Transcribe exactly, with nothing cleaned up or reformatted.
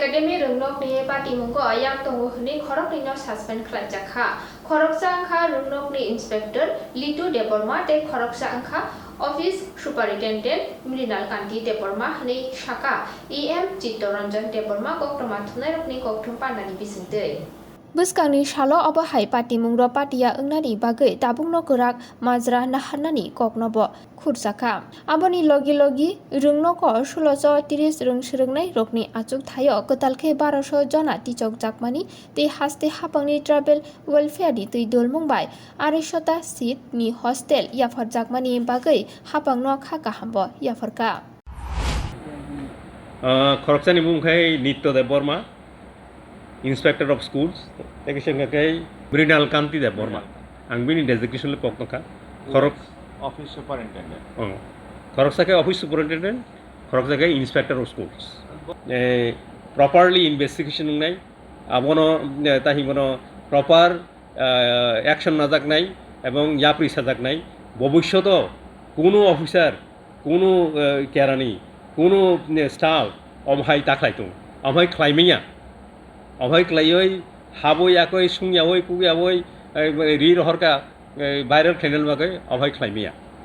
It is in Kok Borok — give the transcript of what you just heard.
Academy rwngnokni patimungo yang tongo hwnwi khoroknwino suspend khlaijakha. Khoroksa wngkha rwngnokni inspector Litu Debbarma tei khoroksa wngkha office superintendent Mrinal Kanti Debbarma hwnwi sakha E M Chittoranjan Debbarma koktwma thumnairokni kokthum pandani bisingtwi. Bwskangni salo obo hai patimungrok patiya wngnani bagwi tabukno kwrak majra naharnani koknobo khurjakha. Aboni logi logi rwngnogo suloso tiris rwng swrwngnai rokni achukthai-o kwtal khe baroso jona tichokjakmani tei haste hapangni tribal welfare ni twi dulmung bai aroisota seat ni hostel yapharjakmani bagwi hapangno kha kahambo yapharkha. Ah, khoroksani mung khai Nitya Debbarma, Inspector of Schools, tei kisa wngkha khe Mrinal Kanti Debbarma. Ang bini designation le kok nokha. Khorok Office Superintendent. Oh. Khoroksa khe Office Superintendent, khoroksa khe Inspector of Schools. Eh, properly investigation wngnai, abono, eh, tahi bono proper, eh, action najaknai ebong yapri sajaknai, bobisyoto kuno officer, kuno, eh, kerani, kuno, eh, staff, omo hai ta khlai tongo, omo hai khlai manya, omo hai khlaioi haboi yakoi sungyaoi kukyaoi, eh, ri rohorka, eh, viral khlaina bagwi omo hai khlai manya.